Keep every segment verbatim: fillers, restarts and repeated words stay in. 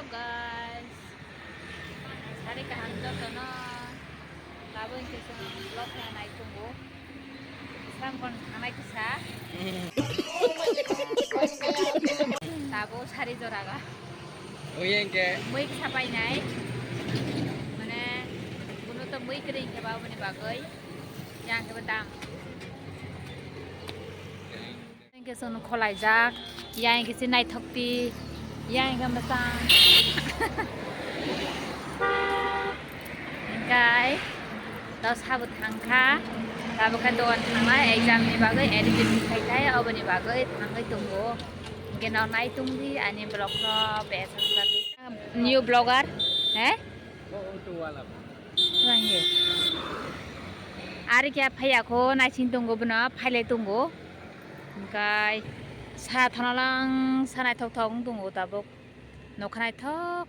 Guys, sari kaham jotono. Labo hinkhe chwng vlog khe nai tongo. Samkon thangnai kisa. Tabo sari joraga. Oye hinkhe. Mui kisa painai. Mane, buno to mui kwrwi hinkhe ba oboni bagwi. Yang khe bo dam. Yang khe chwng khwlaijak, yang khe se naithok ti, yang khe mwchang. Hingkai, tao sabo thangkha, tabo khe dogan thangnai, exam ni bagwi editing khaikhe, oboni bagwi thangwi tongo. Hingke nao nai tongdi ani vlog no besa. New vlogger, he? Wangye. Ari khe phaiya kho, naising tongo bono, phailai tongo. Hingkai sa thanalang sa naithok thok wng tongo tabuk. Nokha naithok.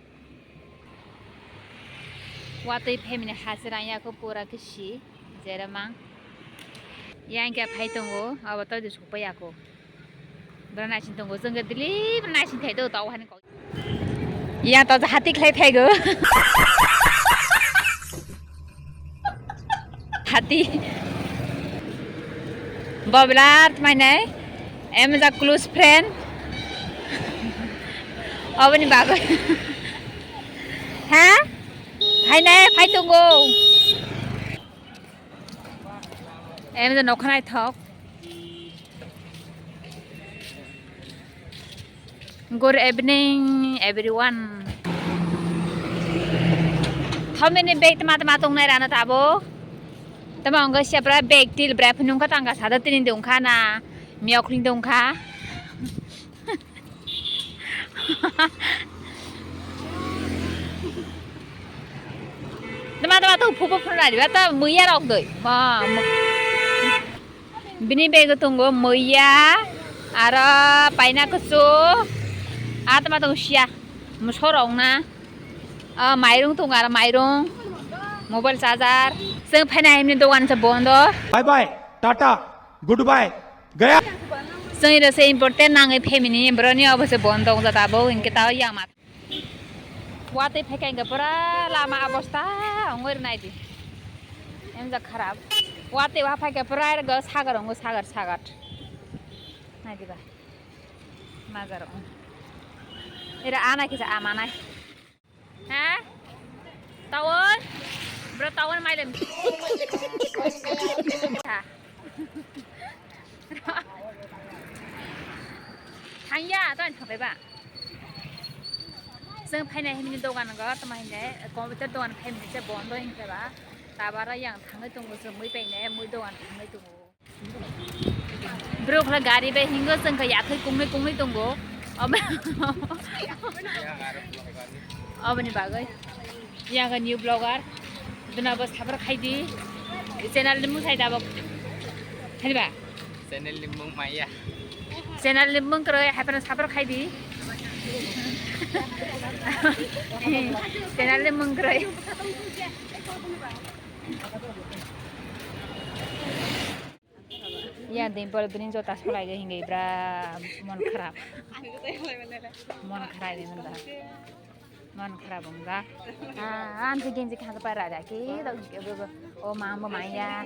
Watwi family hachirang ya kho pura khe si, jeremang. Yang khe phai tongo, abo todi sokpai ya kho. Bwrwi naising tongo, chwng khe daily bwrwi naising thai do, tao hani kok. Ya to hati khlai thaigo. Hati. Bo birat mainai. Em ja close friend. Oboni bagwi. Ha? Phainai, phai tongo. Em ja nokha naithok. Good evening, everyone. How many bag tama tama tongnai rano tabo? Tama ongkha siya pura bag til bra phunung kha tangka sada tini dongkha na miyok ling dongkha. Tama tama to phupo phunai ba ta muya rok doi. Ma, ma. Bini bego tongo muiya, aro paina kuchu, atma tongo siya, mosorok na, ah, mairung tongo aro mairung, mobile charger, chwng phaina himni dogan se bondo. Bye bye, tata, goodbye, gaya. Chwng iro se important nangwi family ni boroni obo se bondo wngjak abo hinkhe tao yang ma. Watwi phaikha hinkhe pura lama abosta ongwi rwnai di. Emjak kharap. Watwi wa phaikha pura ergo sagar ongo, sagar, sagar. Nai diba. Majar ong. Era ana kisa amanai. Ha? Tawon? Bro tawon mailem. Ha. Thangya, to thangbai ba. Chwng phainai himni dogan go, tamo hinai computer dogan phaimani se bondo hinkhe ba. Tabaro yang thangwi tongo, chwng mui painai, mui dogan thangwi tongo. Bro khla gari bai hingo, chwng kha yathai kungnwi kungnwi tongo. Ob-, oboni bagwi. Yang new vlogger. Duna bo sabar khai di. Channel ni mung sai da bo. Khai ba? Channel ni mung maya. Channel ni mung kroi, hai pano sabar khai di. Channel ni mung kroi. Ya, Dimple bini jota solai de hinwi bra mon kharap. Mon kharap ni manda. Mon kharap wngda. Ah, ang se genji khang para da ki, o ma mo ma ya.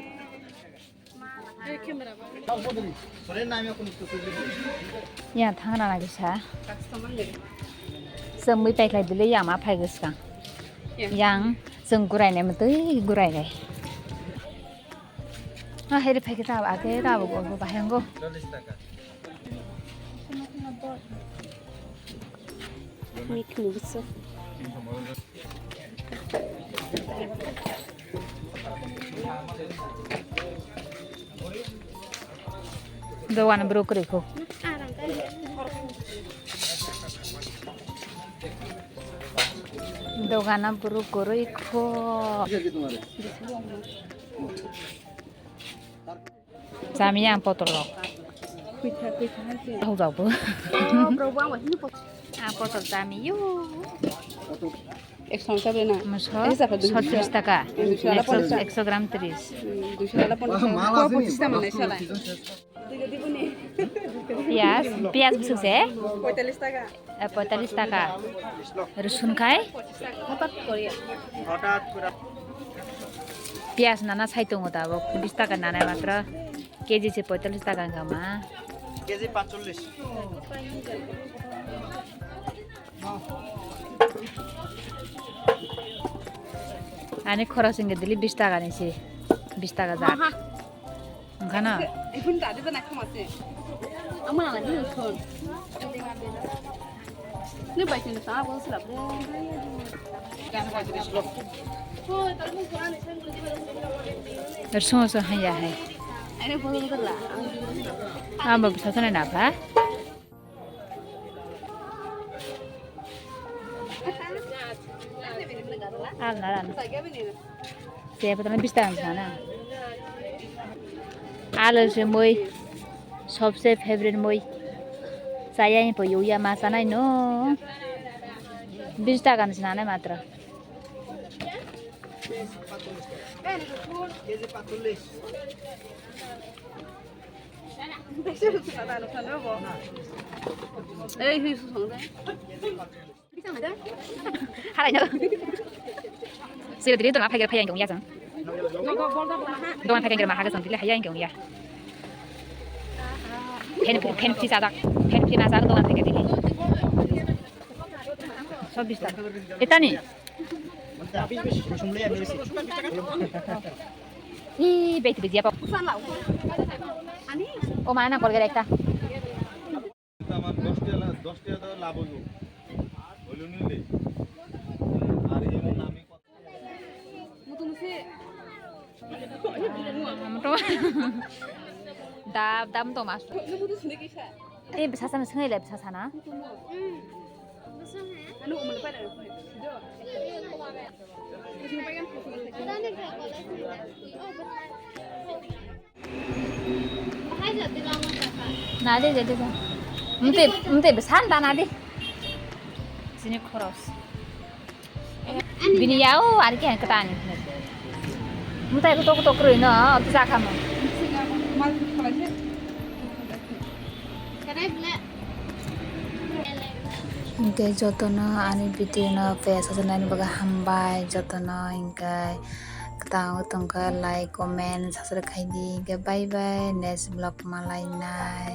Ya, thang na lagi sa. Semui pai khlai dile ya ma phai gis kang. Yang seng gurai ne mtui gurai gai. Ah, heri phai kita ake ta bo bo bahai ngo. Mik mik so. Dogan bro kwrwi kho. Dogan bro kwrwi kho. Chami ang potol rok. Khuitha, khuitha hai se. Hau jabo. Oh, bro, bo ang bai hini pot-, ang potol chami yo. Ekso taka na? Moso, ekso taka, duiso taka. Duiso taka, ekso, ponchas. Ekso gram tris. Hmm, duiso taka ponchas. Ko pochis taka manai salai. Digo dibo ni. Piyaj, piyaj bwswk se? Poitalish taka. Eh, poitalish taka. Rosun khai? Hotat kori. Piyaj nana sai tongo tabuk, bish taka nana matro. K G se poitalish taka wngkha ma. K G patchollish. Ani khoros wngkha daily bish taka ni se, bish taka jak. Aha. Wngkha na? Iphun tadi ba naikha mase. Ama na ni khon. Ni bai tin sa ko sila. Rsong rsong hai ya hai. Ane bolo bolo la. Amba bwsa sana na ba? Alna alna. Sebo tama bish taka wngkha na. Alu se mui. Sobse favorite mui. Chaya hi po yuya ma chanai no. Bish taka ni se nanai matro. Ei, hui, susung de. Halai no. Sila dili dola phai phai yang ya jang. Dola phai yang ma ha jang dili hai yang ya. Phen phen phi sa dak. Phen phi na sa dola phai dili. Sobis ta. Etani. Ih, beti beti apa? O mana kol gere ekta. আমার দশ টাকা লা-, দশ টাকা তো লাভ হইব। হইল নিলে। আর এই আমি কত Dab dab to mas. Eh, bwsa sana swngai le bwsa sana. Nadi jadi kan. Mte mte besan ta nadi. Sini khoros. Bini yao ari ke kata ni. Mte ko tok tok roi no, tu sa kamo. Hingke jotono ani video no payasajak nani bagwi hambai jotono, hingke kwtal tongkha like comment subscribe khaidi, hingke bye bye, next vlog malainai.